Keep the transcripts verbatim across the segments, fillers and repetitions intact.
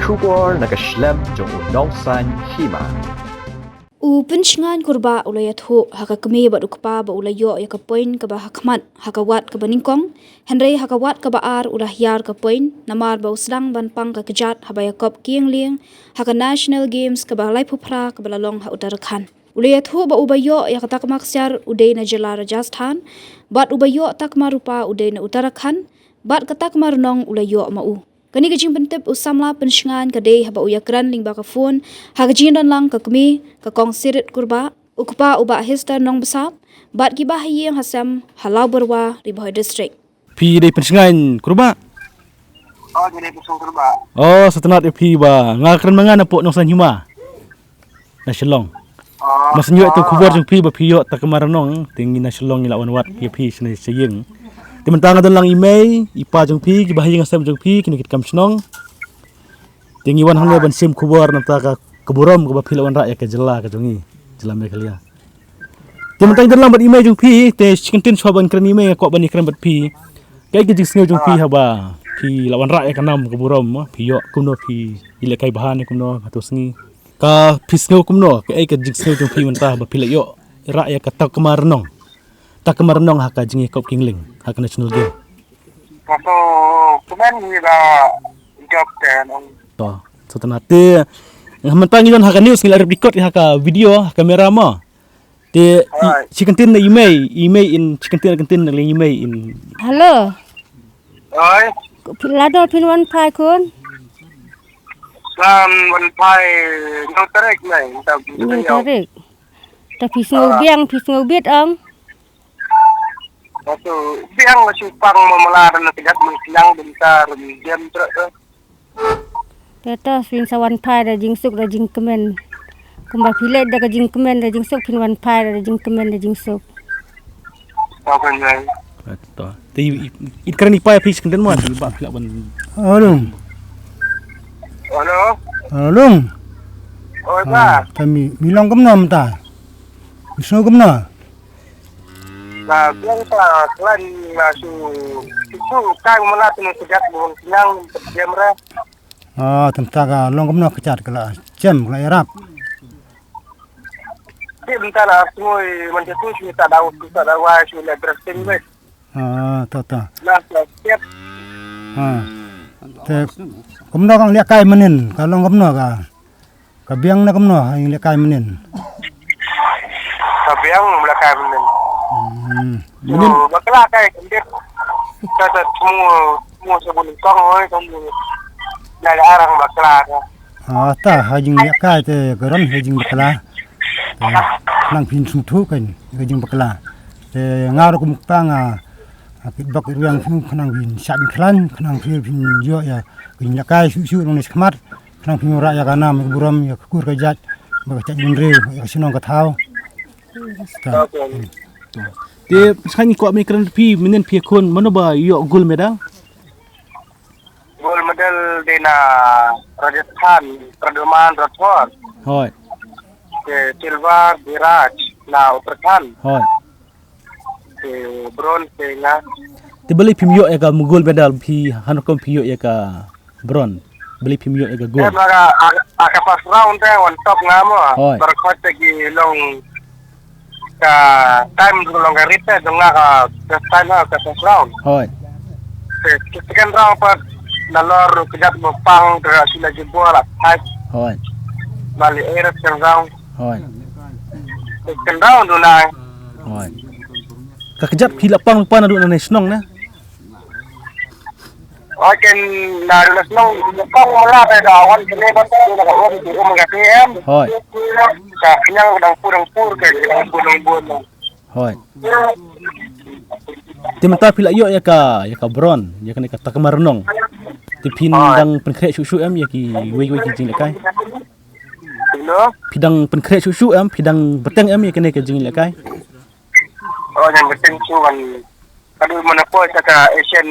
Khubor na ka shlem jong u Nongsaiñ Hima. U Pynshngaiñ Kurbah u la ïathuh ha ka kmie bad u kpa ba u la ïoh ïa ka point kaba ha khmat ha ka wad kaba nyngkong, hynrei ha ka wad kaba ar u la hiar ka point namar ba u sdang ban pang ka kjat haba ïakop kieng lieng ha ka National Games kaba laiphew phra kaba la long ha Uttarakhand. U la ïathuh ba uba ïoh ïa ka takma ksiar u dei na jylla Rajasthan, bad uba ïoh takma rupa u dei na Uttarakhand, bad ka takma rnong u la ïoh ma u. Kane ka jingpyntip u samla Pynshngaiñ ka dei haba u ïakren lyngba ka phone ha ka jingdonlang ka kmie, ka Kong Sirit Kurbah, u kpa u Bah Hester Nongbsap, bad ki bahaïing hasem ha Lawbyrwa, Ri Bhoi District. Phi dei Pynshngaiñ Kurbah? Oh, dei Pynshngaiñ Kurbah. Oh, sngewtynnat ïa phi bah. Nga kren ma nga na pdeng Nongsaiñ Hima. Na Shillong. Oh, ma shu ïoh ïa ka khubor jong phi ba phi ïoh takma rnong, te ngi na Shillong ngi la wan wad ïa phi shane sha ïing. Te mynta nga don lang i mei, i pa jong phi, ki bahaïing hasem jong phi, kino ki kam shnong. Te ngi wan hangne ban shim khubor namar ka, ka burom kaba phi la wanrah ïa ka jylla ka jong ngi, jylla Meghalaya. Te mynta ngi don lang bad i mei jong phi, te shi kyntien shuwa ban kren i mei, nga kwah ban ïakren bad phi. Kaei ka jingsngew jong phi haba phi la wanrah ïa ka nam ka burom, phi ïoh kumno, phi ïalehkai bha ne kumno ha tu sngi? Ka phi sngew kumno, kaei ka jingsngew jong phi mynta ba phi la ïoh rah ïa ka takma rnong. Takma rnong ha ka jingïakop kieng lieng ha ka National Game. Ka to kmen ngi la jop te nong. To, sngewtynnat te. Mynta ngi don ha ka news, ngi la rep record ha ka video, ha ka kamera mo. Te shi kyntien na i mei, i mei in, shi kyntien, kyntien na i mei in. Hello. Oi. Lada phin wan phai khun. San wan phai nong tarik nai. Nong tarik. Ta phi sngew biang, phi sngew bit ong. Biang la shu pang ma mala na tegat meng siang bynta rum jam trek. Te to, phin sa wan phai da jingsuk da jingkmen. Kumba phi leh da ka jingkmen da jingsuk, phin wan phai da jingkmen da jingsuk. To kan jai. To. Te i, i, i kren i pa phi shi kyntien mo, i ba phi lah ban. Alung. Hello. Alung. Oi ba. Kami mi long kumno mynta. Mi sngew kumno. Na biang ta klan na su su kai mala tu na sejak buang siang jam ra. Ah, tymta ka long kumno ka jat ka la jem ka la ïarap. Tymta la sngui man tu su ta dau su ta dau wai su le dressing wes. Ah, to to. La la step. Ah. Te kumno ka ngi leh kai mynnin ka long kumno ka. Ka biang na kumno ha ïing lehkai mynnin. Ka biang lehkai mynnin. Hmm. Mynnin. Bakla kai kendit. Kata semua semua sebut kong oi kamu. Lai arang bakla ka. Ah, ta ha ïing lehkai te ka ron ha ïing bakla. Te nang phin sngewthuh kan ha ïing bakla. Te nga ruh kum kpa nga kitbok riang phi khnang phin shah phin khlaiñ khnang phi phin ïoh ïa ka ïing lehkai shuh shuh nong ne shakhmat. Khnang phi nang rah ïa ka nam ïa ka burom ïa ka kur ka jait ba ka jait bynriew ïa ka shnong ka thaw. Te shane ngi kwah ban kren phi mynnin phi khun mano ba ïoh gold medal? Gold medal dei na Rajasthan, Pradyuman Rathore. Hooid. Te silver Dhiraj na Uttarakhand. Hooid. Te bronze te nga. Te balei phim ïoh ïa ka gold medal phi, hangno kum phi ïoh ïa ka bronze? Balei phim ïoh ïa ka gold? Em, ha ka, ha ka first round te wan top nga mo. Hooid. Baroh khoit te ki long ka time ruh long ka rit te jong nga ka first time ha ka first round. Hooid. Te second round pat nalor ruh ka jat mo pang te ka shu la jubor la fight. Hooid. Bali eh second round. Hooid. Te second round ruh na. Hooid. Ka kjat phi la pang pan naduh na ne shnong ne? Hooid, ken naduh na shnong pang mala te da wan kene ban tu na ka um tu um ka T M. Hooid. Ka knyang dang pur dang pur ke dang pur dang pur. Hooid. Te mynta phi la ïoh ïa ka, ïa ka bronze, ïa kane ka takma rnong. Te phin dang pynkhreh shuh shuh em ïa kiwei kiwei ki jingïalehkai? Hello? Phi dang pynkhreh shuh shuh em, phi dang bteng em ïa kane ka jingïalehkai? Oh, dang bteng shuh kan. Haduh mynta poi sa ka Asian,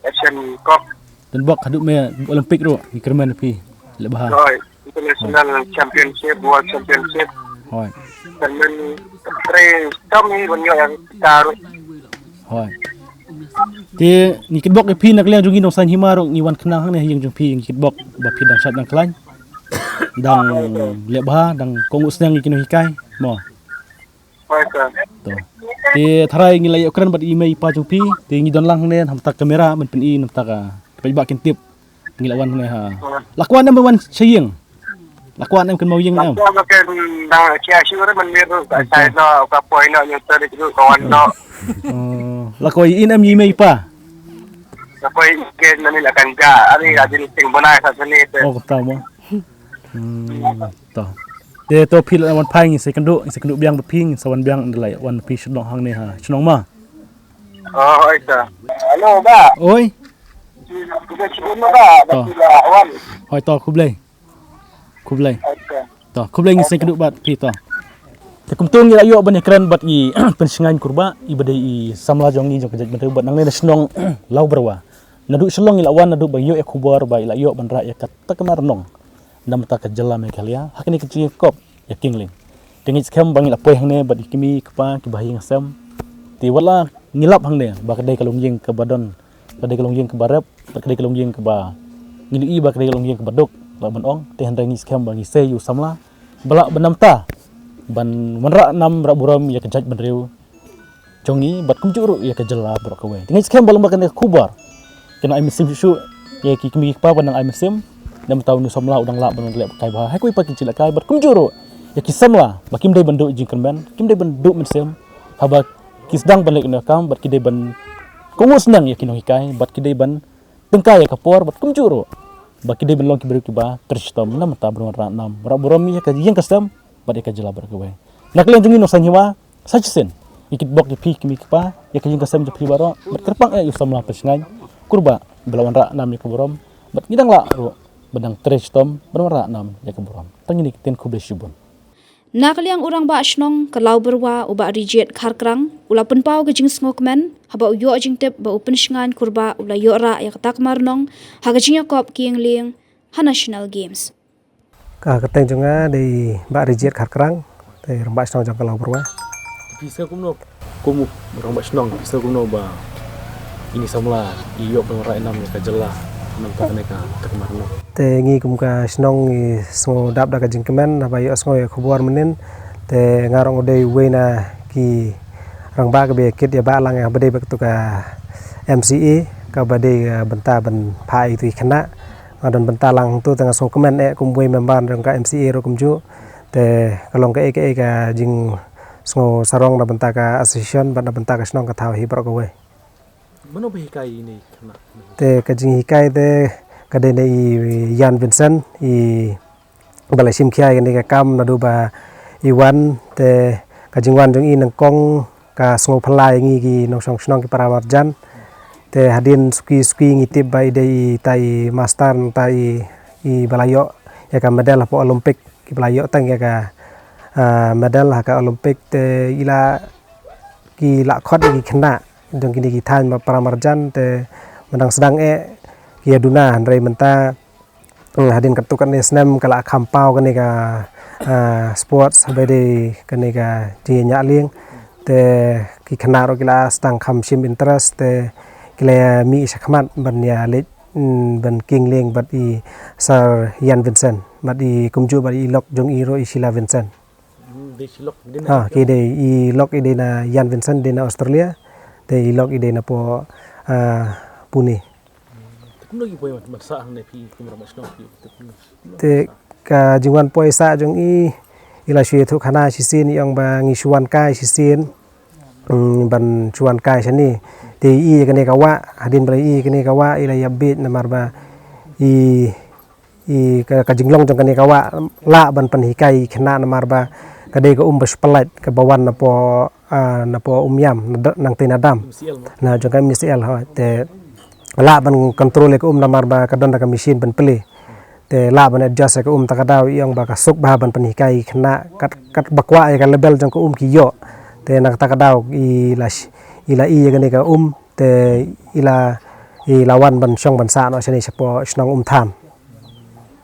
Asian Cup. Te bok haduh me Olympic ruh, ngi kyrmen phi. Leh bha. Hooid. International Championship, World Championship. Hooid. Kyrmen tre tam hi ban ïoh ïa ka ruh. Hooid. Te ngi kitbok ïa phi na ka liang jong ngi Nongsaiñ Hima ruh ngi wan khnang hangne ha ïing jong phi, ngi kitbok ba phi dang shait dang khlaiñ, dang leh bha, dang kohnguh sniang ïa ki nonghikai. Mo. Hooid sir. To. Te tharai ngi la ïoh kren bad i mei i pa jong phi, te ngi don lang hangne na bynta ka kamera ban pyni na bynta ka paidbah kin tip. Ngi la wan hangne ha. La kwah ne em ban wan sha ïing? La kwah ne em kynmaw ïing ne em? Ka ba ken dang chia shu re man mir ka sai no ka poi no nyu tadi tu ka wan no. Oh, la kwah ïa i ne em ïa i mei i pa? Ka poi ken nani la kan ja. Ari la jin ting bonai sa sini te. Oh, kumta mo. Hmm, to. Te to phi la wan phai, ngi sa ïakynduh, ngi sa ïakynduh biang bad phi, ngi sa wan biang, ynda la wan phi sha shnong hangne ha shnong ma. Oh, hooid sir. Hello bah. Oi. Kita sibun bah. To. Dah sila wan. Hooid to, khublei. Khublei. Hooid sir. To, khublei, ngi sa ïakynduh bad phi to. Te kumta ngi la ïoh ban ïakren bad i Pynshngaiñ Kurbah, i ba dei i samla jong ngi jong ka jaitbynriew bad nangne na shnong Lawbyrwa. Naduh Shillong i la wan, naduh ba ïoh ïa khubor ba i la ïoh ban rah ïa kata ka mar nong na bynta ka jylla Meghalaya ha kane ka jingïakop ïa Kingleng. Te ngi skhem ba ngi la poi hangne bad i kmie i kpa kiba ha ïing ha sem. Te wat la ngi lap hangne ba ka dei ka longïing kaba don, ka dei ka longïing kaba rep, ka dei ka longïing kaba ngi ïohi ba ka dei ka longïing kaba duk, lah ban ong. Te hynrei ngi skhem ba ngi sei ïa u samla ba lah ban namta ban wanrah nam rah burom ïa ka jaitbynriew jong ngi bad kumjuh ruh ïa ka jylla baroh kawei. Te ngi skhem ba long ba kane ka khubor kan ai mynsiem shuh shuh ïa ki kmie ki kpa ba nang ai mynsiem. Namar ba une u samla u dang lah ban leh kai bha ha kiwei pat ki jingïalehkai bad kumjuh ruh ïa ki samla ba kim dei ban duh jingkyrmen, kim dei ban duh mynsiem haba ki sdang ban leh kane ka kam, bad ki dei ban kohnguh sniang ïa ki nonghikai, bad ki dei ban tyngkai ïa ka por, bad kumjuh ruh ba ki dei ban long ki briew kiba trei shitom na bynta ban wanrah nam rah burom ïa ka ïing ka sem bad ïa ka jylla baroh kawei. Na ka liang jong ngi Nongsaiñ Hima, sa shisien ngi kitbok ïa phi kmie ki kpa, ïa ka ïing ka sem jong phi baroh, bad kyrpang eh ïa u samla Pynshngaiñ Kurbah ba la wanrah nam ïa ka burom, bad ngi dang lah ruh ba dang trei shitom ban wanrah nam ïa ka burom. Tang kine ki ktien, khublei shibun. Na ka liang u rangbah shnong ka Lawbyrwa u Bah Rijied Kharkrang u la pynpaw ka jingsngewkmen haba u ïoh jingtip ba u Pynshngaiñ Kurbah u la ïoh rah ïa kata ka mar nong ha ka jingïakop Kingleng ha National Games. Ka kyrteng jong nga dei Bah Rijied Kharkrang, te rangbah shnong jong ka Lawbyrwa. Phi sngew kumno? Kum u rangbah shnong, phi sngew kumno ba ine i samla i ïoh ban wanrah nam ïa ka jylla na bynta kane ka, kata ka mar nong? Te ngi kum ka shnong ngi sngew dap da ka jingkmen haba ïohsngew ïa ka khubor mynnin. Te nga ruh nga dei uwei na ki rangbah kaba ïakit ïa ba lang ïa kaba dei bad katu ka M C A, kaba dei ka bynta ban phah ïa kitu ki khynnah. Nga don bynta lang hangtu te nga sngewkmen eh kum uwei member jong ka M C A ruh kumjuh. Te ka long kaei kaei ka jingsngew sarong na bynta ka association bad na bynta ka shnong ka thaw hi baroh kawei. Mano ba hikai ine i khynnah? Te ka jinghikai te ka dei na i Ian Vincent, i ba la shim khia ïa kane ka kam naduh ba i wan. Te ka jingwan jong i nyngkong ka sngew phylla ïa ngi ki nongshong shnong ki para marjan. Te hadien suki suki ngi tip ba i dei i tai master, tai i ba la ïoh ïa ka medal hapoh Olympic, ki ba la ïoh tang ïa ka, ah, medal ha ka Olympic. Te i la, ki la khot ïa ki khynnah jong kine ki thaiñ ba para marjan, te mynta sdang eh ki ïa duna, hynrei mynta, mm, hadien katto katne snem ka la kham paw kane ka, ah, sports, haba dei kane ka jingïañah lieng. Te ki khynnah ruh ki la sdang kham shim interest, te ki la mih shakhmat ban ïa leit, mm, ban Kingleng bad i Sir Ian Vincent bad i kumjuh bad i lok jong i ruh i Sheila Vincent. Hmm, dei shi lok, dei na Ha, India. Ki dei, i lok i dei na Ian Vincent, dei na Australia. Te i lok i dei na poh, ah, Pune. Hmm, te kumno ki poi ban sah hangne phi kum rangbah shnong phi, te kumno, kumno Te sah? Ka jingwan poi sah jong i, i la shu ïathuh khana shisien, i ong ba ngi shu wan kai shisien. Hmm, ban shu wan kai shane. Te i ïa kane ka wah, hadien ba la i ïa kane ka wah, i la ïa bieit namar ba i i ka, ka jinglong jong kane ka wah lah ban pynhikai i khynnah namar ba ka dei ka um ba shu pyllait kaba wan napoh, ah, napoh Umiam, na da-, nangtei na dam. M C L mo? Na jong ka M C L, hooid. Te lah ban control ïa ka um namar ba ka don da ka machine ban plie. Te lah ban adjust ïa ka um, ta ka daw i ong ba ka suk bha ban pynhikai i khynnah kat, kat ba kwah ïa ka level jong ka um ki ïoh. Te na kata ka daw i la sh-, i la i ïa kane ka um, te i la, i la wan ban shong ban sah noh shane shapoh shnong Umtham.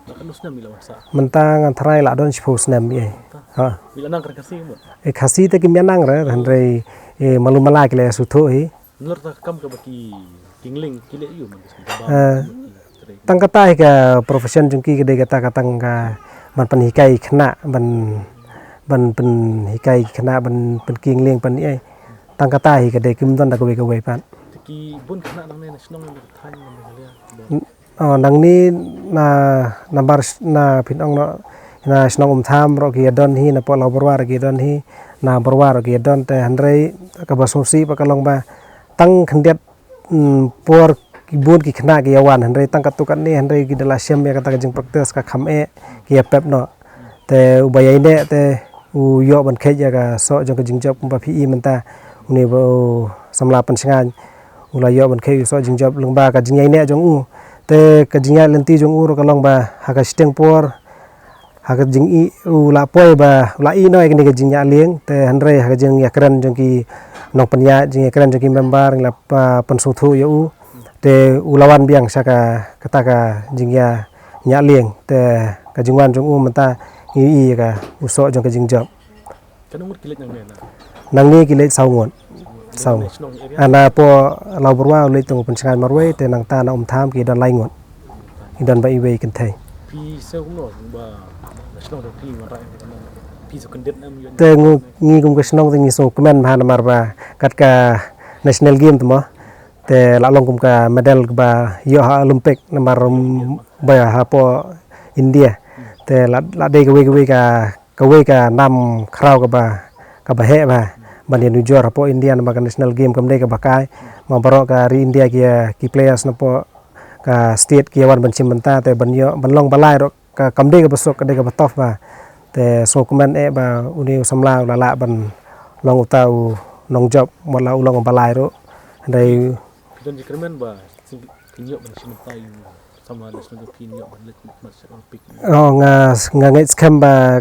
Katno snem i la wan sah? Mynta ngan tharai la don shiphew snem ïa. Mynta? Ha. I la nang kren Khasi mo? Eh, Khasi te kim ïa nang re, hynrei, eh, malu mala ki la ïa sngewthuh hi. Nalor ta ka kam kaba ki kingling ki leh ïa u man ka sngewbha. Eh, tang kata hi ka profession jong ki ka dei kata ka tang ka ban pynhikai khynnah ban, ban pynhikai khynnah ban pynkingling pyn-ei. Tang kata hi ka dei, kim don da kawei kawei pat. Te ki bun khynnah nangne na shnong, na thaiñ, na Meghalaya. Oh, nangne na, namar s-, na phin ong noh, na shnong Umtham ruh ki ïa don hi, na Polaw Byrwa ruh ki ïa don hi, na Byrwa ruh ki ïa don, te hynrei kaba sngewsih ba ka long ba tang khyndiat, mm, por ki bun ki khynnah ki ïa wan, hynrei tang katto katne hynrei ki da la shem ïa kata ka jingpractice ka kham eh, ki ïa pep noh. Te uba ïaineh te u ïoh ban kheit ïa ka soh jong ka jingjop kumba phi i mynta, une ba u samla Pynshngaiñ u la ïoh ban kheit ïa u soh jingjop lyngba ka jingïaineh jong u. Te ka jingïaid lynti jong u ruh ka long ba ha ka shiteng por, ha ka jing i u la poi ba u la i noh ïa kane ka jingïaid lieng, te hynrei ha ka jingïakren jong ki nongpynïaid, jingïakren jong ki member, ngi la, ah, pynsngewthuh ïa u. Te u la wan biang sha ka, kata ka jingïa, ñiah lieng, te ka jingwan jong u mynta ngi i ka u soh jong ka jingjop. Katno ngut ki leit nangne na? Nangne ki leit saw ngut. Saw. Nangne shnong area? Ana po Law Byrwa u leit tang u Pynshngaiñ marwei, te nangta na Umtham ki don lai ngut. Ki don ba iwei kynthei. Phi sngewbha kumno ba na shnong jong phi wanrah ïa ka, phi sngewkhyndiat ne em ïa? Te ngu, ngi kum ka shnong te ngi sngewkmen bha namar ba kat ka national game te mo. Te la long kum ka medal ba ïoh ha Olympic namar, um, ba hapoh India. Te la, la dei kawei kawei ka, kawei ka nam khraw kaba, kaba heh ba ban ïanujor hapoh India namar ka national game kam dei kaba kai. Ma baroh ka ri India ki, ki players napoh ka state ki wan ban shim bynta te ban ïoh, ban long ba lai ruh ka, kam dei kaba suk, ka dei kaba tough ba. Te sngewkmen eh ba une u samla u la lah ban long uta u nongjop, mut la u long ba lai ruh. Hynrei phi don jingkyrmen ba phin ïoh ban shim bynta ïa u samla national, phin ïoh ban leit mat sha Olympic? Oh, nga, nga ngeit skhem ba,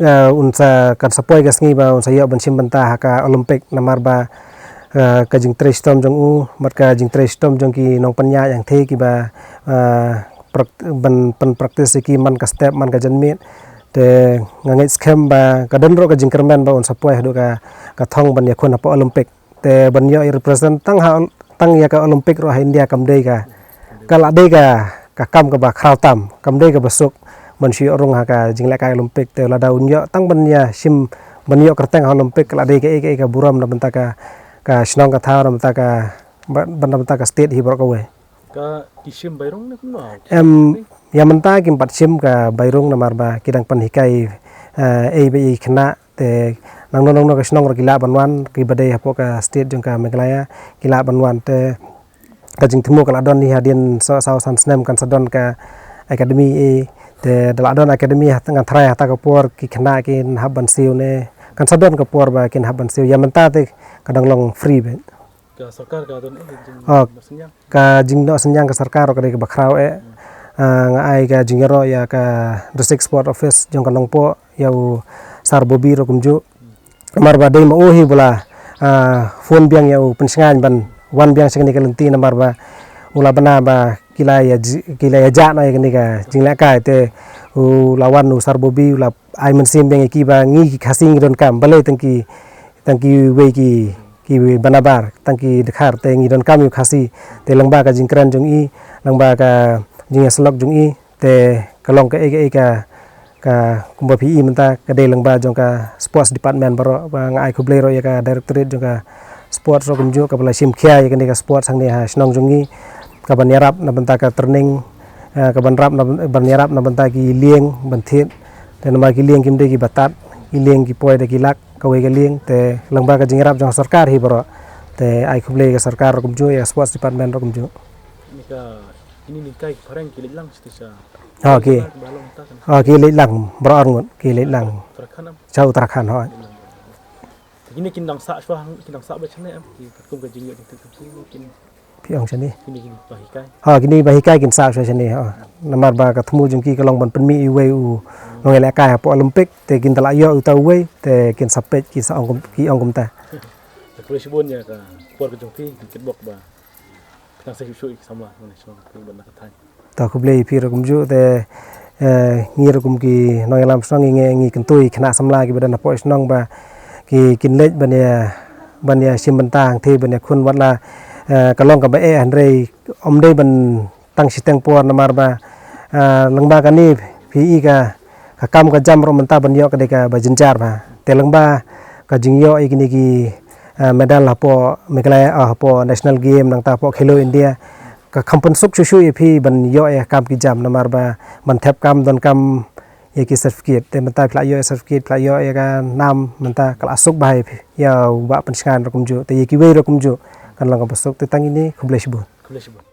eh, un sa, kan sa poi ka sngi ba un sa ïoh ban shim bynta ha ka Olympic namar ba, eh, ka jingtrei shitom jong u bad ka jingtrei shitom jong ki nongpynïaid hangthie kiba, eh, prak-, ban pyn practice ïa ki man ka step man ka janmiet. Te nga ngeit skhem ba ka don ruh ka jingkyrmen ba un sa poi haduh ka, ka thong ban ïakhun hapoh Olympic. Te ban ïoh i represent tang ha, tang ïa ka Olympic ruh ha India kam dei ka, ka la dei ka, ka kam kaba khraw tam, kam dei kaba suk ban shu ïoh rung ha ka jinglehkai Olympic. Te lada un ïoh tang ban ïa shim, ban ïoh kyrteng ha Olympic, ka la dei kaei kaei ka burom na bynta ka, ka shnong ka thaw, na bynta ka, ba, na bynta ka state hi baroh kawei. Ka, ki shim bai rung ne kumno? Em, ïa mynta kim pat shim ka bai rung namar ba ki dang pynhikai, eh, ei ba ei khynnah, te nangno nangno ka shnong ruh ki lah ban wan, kiba dei hapoh ka state jong ka Meghalaya ki lah ban wan. Te ka jingthmu ka la don hi hadien saw, saw san snem kan sa don ka academy, eh, te da la don academy ha, ngan tharai hata ka por ki khynnah kin hap ban siew ne kan sa don ka por ba kin hap ban siew. Ïa mynta te ka dang long free beit. Ka sorkar ka don, eh, jing, oh, synñiang? Ka jingnoh synñiang ka sorkar ka dei kaba khraw eh. Ah, nga ai ka jingïaroh ïa ka District Sport Office jong ka Nongpoh, ïa u Sir Bobby ruh kumjuh. Namar ba dei ma u hi ba la, ah, phone biang ïa u Pynshngaiñ ban wan biang sha kane ka lynti namar ba u la bna ba ki la ïa ji-, ki la ïa jah noh ïa kane ka jinglehkai, te u la wan u Sir Bobby u la ai mynsiem biang ïa ki ba ngi ki Khasi ngi donkam, balei tang ki, tang kiwei ki, kiwei ba nabar, tang ki dkhar, te ngi donkam ïa u Khasi. Te lyngba ka jingkren jong i, lyngba ka jingïasyllok jong i, te ka long kaei kaei ka, ka kumba phi i mynta ka dei lyngba jong ka sports department baroh. Ba nga ai khublei ruh ïa ka directorate jong ka sports ruh kumjuh kaba la shim khia ïa kane ka sports hangne ha shnong jong ngi, kaban ïarap na bynta ka training, eh, kaban rap na, ban ïarap na bynta ki lieng ban thied. Te namar ki lieng kim dei kiba tad, ki lieng ki poi da ki lak kawei ka lieng, te lyngba ka jingïarap jong ka sorkar hi baroh. Te ai khublei ïa ka sorkar ruh kumjuh, ïa ka sports department ruh kumjuh. Kine ki nonghikai phareng ki leit lang sha, ha, ki, ha, ki leit lang baroh arngut, ki leit lang. Uttarakhand em? Sha Uttarakhand, ha. Kine kin dang sah shuwa, kin dang sah beit shane em, ki katkum ka jingïoh jingtip jong ki, kin, phi ong shane? Kine kin ba hikai. Ha, kine ba hikai kin sah shuwa shane, ha. Namar ba ka thmu jong ki ka long ban pynmih iwei u nongïalehkai hapoh Olympic, te kin da la ïoh uta uwei, te kin sa peit, ki sa ong kum, ki ong kumta. Te khublei shibun ïa ka por ka jong phi, ki kitbok ba phi nang sa shu shu ïa ki samla, nang shu phi ban na ka thaiñ. To khublei ïa phi ruh kumjuh te, eh, ngi ruh kum ki nongïalam shnong ngi, ngi kyntu ïa ki khynnah samla kiba don hapoh shnong ba ki, kin leit ban ïa, ban ïa shim bynta hangthie ban ïa khun wat la, eh, ka long kaba eh hynrei ym dei ban tang shiteng por namar ba, eh, lyngba kane phi i ka, ka kam ka jam ruh mynta ban ïoh ka dei kaba jynjar bha. Te lyngba ka jingïoh ïa kine ki, eh, medal hapoh Meghalaya, ah, hapoh National Game nangta hapoh Khelo India, ka kham pynsuk shuh shuh ïa phi ban ïoh ïa ka kam ki jam namar ba ban thep kam donkam ïa ki certificate. Te mynta phi la ïoh ïa certificate, phi la ïoh ïa ka nam, mynta ka la suk bha ïa phi, ïa u Bah Pynshngaiñ ruh kumjuh, te ïa kiwei ruh kumjuh kan long kaba suk. Te tang ine, khublei shibun. Khublei shibun.